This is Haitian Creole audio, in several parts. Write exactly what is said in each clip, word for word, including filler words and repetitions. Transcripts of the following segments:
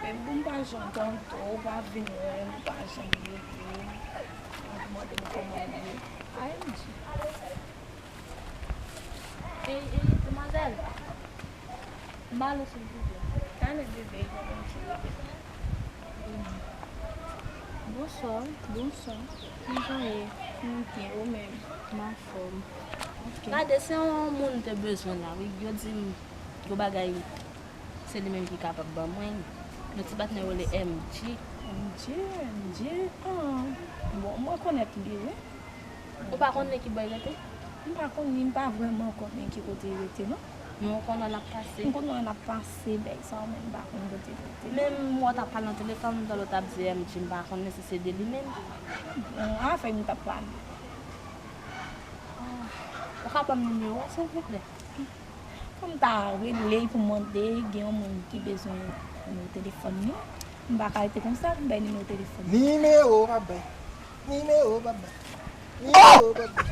Baby, m pa janm tande w, ou pa vin wè m, ou pa janm rele m, ou pa mande m kòman m ye. A M G. Ey, ey, demwazèl. M ba l silvouplè. Talè bebe, kòman m ti bebe? Bonswa, bonswa. Kijan w ye? M byen, ou menm? M anfòm. Ok. Gade, se yon moun m te bezwen la, wi. Yo di m yon bagay, se li menm ki kapab ban mwen. Yon ti patnè rele M G. M G, M G, ah. Bon, m rekonèt li, wi. Ou pa konnen ki bò l rete? M pa konnen, m pa vrèman konnen ki kote l rete, non. Men ou konnen l ap pase? M konnen l ap pase, bèk sa, men m pa konn kote l rete. Menm ou t ap pale nan telefòn, m tande w t ap di M G, m pa konnen si se de li menm. Bon, avè m t ap pale. Ah, ou ka ban m nimewo w, silvouplè? Pou m ta rele l pou mande, gen yon moun ki bezwen nimewo telefòn li. M pa ka rete konsa pou m bay nimewo telefòn li. Nimewo p ap bay. Nimewo p ap bay. Nimewo p ap bay.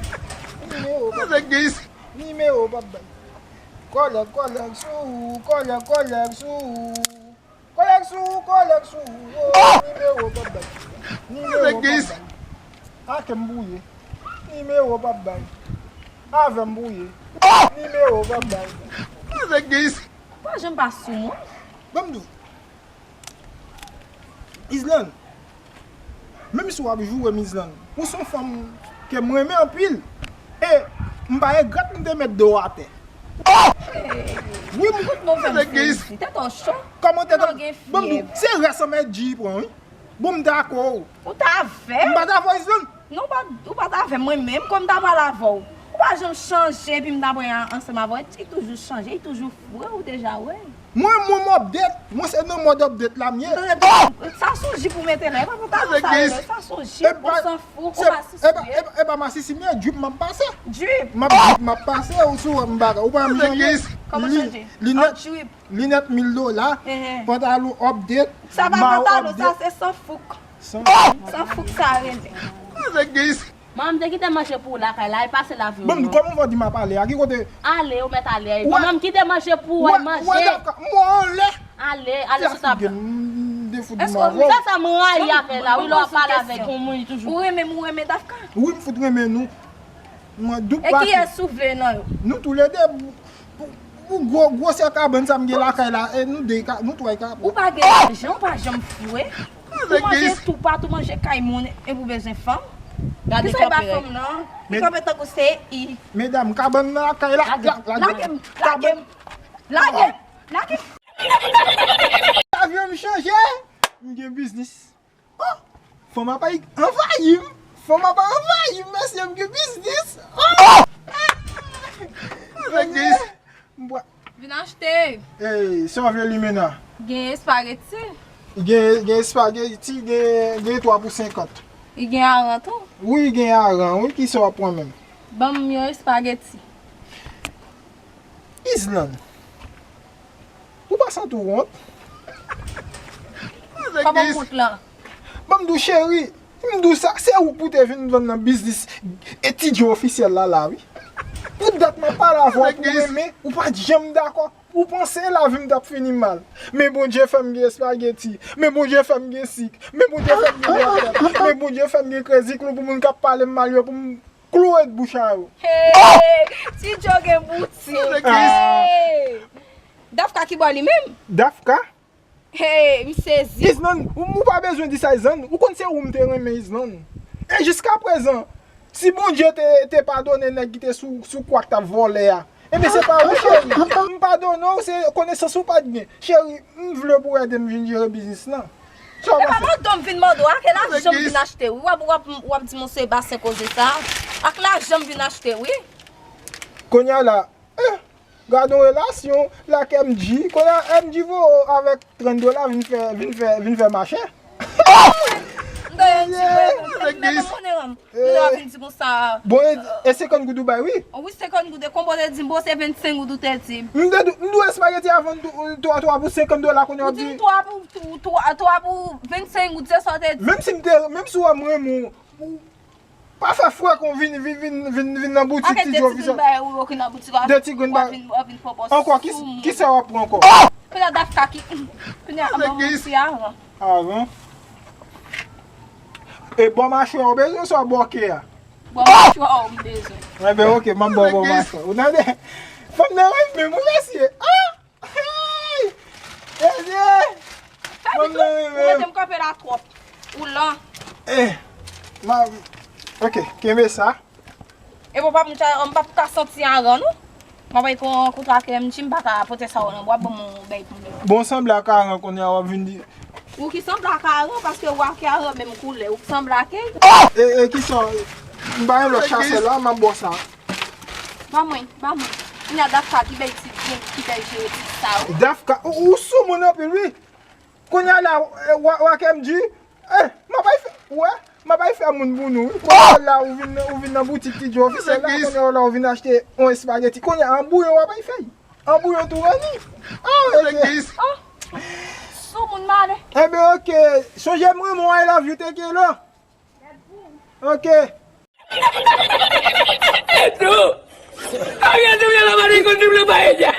Nimewo p ap bay. Nimewo p ap bay. Kòlèg, kòlèg sou ou, kòlèg, kòlèg sou ou. Kòlèg sou ou, kòlèg sou ou, oh, nimewo p ap bay. Nimewo p ap bay. Ake m bouye. Nimewo p ap bay. Avè m bouye. Nimewo p ap bay. Pa janm pa sou mwen. Ban m di w. Islande, menm si w ap joure m, Islande, ou se yon fanm ke m renmen anpil. E m pa egrat m te met do w atè. Wi, m. Kout move m sezi. Tèt ou cho? Kòman tèt ou? Ban m di w, se rès anmèd G pran, wi. Bon, m dakò. Ou t avè m? M pa t avè w, Islande. Non, ou pa, ou pa t avè mwen menm, kòm m ta pral avè w. Ou pa janm chanje, epi m ta pran ansanm avè w. Li toujou chanje, li toujou fou, ou deja wè. Mwen, mwen, m update. Mwen se nan mòd update la m ye. Sa se yon jip ou mete la, e pa pantalon sa yo, sa se yon jip, ou sanfou, ou masisi w ye. E pa masisi m ye, drip m ap pase. Drip? M ap drip, m ap pase, ou si w wè m bagay. Ou pa m chanje. Kòman chanje? Linèt, linèt mil dola, pantalon update, mayo update. Sa pa pantalon, sa se sanfouk. Sanfouk sa rele. Manman m te kite manje pou ou lakay la, e pase lavi w non. Bon, kòman w di m ap ale a? Ki kote? Ale, ou mèt ale. Manman m kite manje pou ou, al manje. Mwen anlè. Ale, ale sou tab la. Sa sa m rayi avè la, wi, lè w ap pale avèk yon moun, li toujou. Ou renmen m, ou renmen Dafka? Wi, m fout renmen nou. Mwen doub pati. E kiyès ou vle nan yo? Nou toulède. Pou, pou gwo, gwosè kabann sa m gen lakay la, e nou de ka, nou twa ka. Ou pa gen lajan, ou pa janm fou, e? Ou manje toupatou, manje kay moun, epi ou bezwen fanm? Kisa e pa fanm nan? Li kanpe tankou se i. Medam, kabann nan lakay la. Lage m, lage m, lage m, lage m. Lavi m chanje, m gen biznis. Oh! Fanm ap anvayi m. Fanm ap anvayi m, mesye, m gen biznis. Oh! Vin achte. Ey, sa w vle limenna? Gen espageti. Gen, gen espageti, gen, gen twa pou senkant. Li gen aran tou? Wi, gen aran, wi, kisa w ap pran menm? Ban m yon espageti. Islande, ou pa santi w wont? Kòman wont lan? Ban m di w, cheri, m di w sa, se ou k pou te vin vann nan biznis etidyan ofisyèl la, la, wi. Pou dat m ap pale avè w pou renmen, ou pa t janm dakò. Ou panse lavi m t ap fini mal. Men Bondye fè m gen espageti. Men Bondye fè m gen sik. Men Bondye fè m gen laptòp. Men Bondye fè m gen krezi klou pou moun k ap pale m mal yo, pou m kloure bouch a yo. Hey, Ti Djo gen bouti. Hey. Dafka ki bò li menm? Dafka? Hey, m sezi. Islande, ou, ou pa bezwen di sa, Islande. Ou konn se ou m te renmen, Islande. E jiskaprezan, si Bondye te, te padone nèg ki te sou, sou kwa k t ap vòlè a, ebyen se pa ou, cheri. M padone w, se konesans ou pa t gen. Cheri, m vle pou w ede m vin jere biznis lan. Sa w panse? E pa mande w m vin mande w, a ke lajan m vin achte wi. W ap, w ap, w ap di m se basen koze sa. Ak lajan m vin achte wi. Kounye a la, eh, gade yon relasyon, lage M G. Kounye a M G voye w avèk trant dola vin fè, vin fè, vin fè mache. M te di, m te konnen m. M te vin di konsa. Bon, e, e senkant goud ou bay, wi. Wi, senkant goud. E konbo te di m, bon, se vennsenk goud ou te di m. M te di, m dwe espageti a vann twa, twa pou senkant dola, kounye a w ap di. Ou di m twa pou, twa, twa pou vennsenk goud, se sa w te di. Menm si m te, menm si w wè m renmen w, pa fè frè kon vin, vin, vin, vin, vin nan boutik Ti Djo ofisyèl. De ti grenn bay. Ankò, ki, kisa w ap pran ankò? Kounye a Dafka ki. Kounye a, bon, mwen si avan. Avan. E bò machwè ou bezwen swa bò ke a? Bò machwè ou m bezwen. Enben, oke, m ap ba w bò machwè. Ou tande? Fanm nan renmen m, wi, mesye. Ah! Hey! Mesye! Fanm nan renmen m. Ou mete m kanpe la twòp. Ou lan. Eh, ma, oke, kenbe sa. E bon, pap, m t-, m pap ka santi aran, non. M ap pran kontra ke m di m pa ka pote sa yo, non. W ap ban m yon bèy pou mwen. Bon, sanble ak aran kounye a, w ap vin di. Ou ki sanble ak aran, paske w ak aran menm koulè. Ou ki sanble ak e. E, e, kisa? M pa gen lòt chasè la, m ap bò sa. Ban mwen, ban mwen. Kounye a Dafka ki bèy ti, ki bèy jere ti sa yo. Dafka, ou, ou sou moun anpil, wi. Kounye a la, w, w, w ak M G. Eh, m ap al fè, wè, m ap al fè moun pou nou, wi. Kounye a la, ou vin, ou vin nan boutik T J Officiel la, kounye a la, ou vin achte yon espageti. Kounye a, an bouyon, w ap al fè. An bouyon tou, wè, ni. Ah, oke. Ah, sou moun male. Enben, oke. Sonje m renmen w, I love you, take care, love. Oke. Esto. Había subido la maricón de una paella.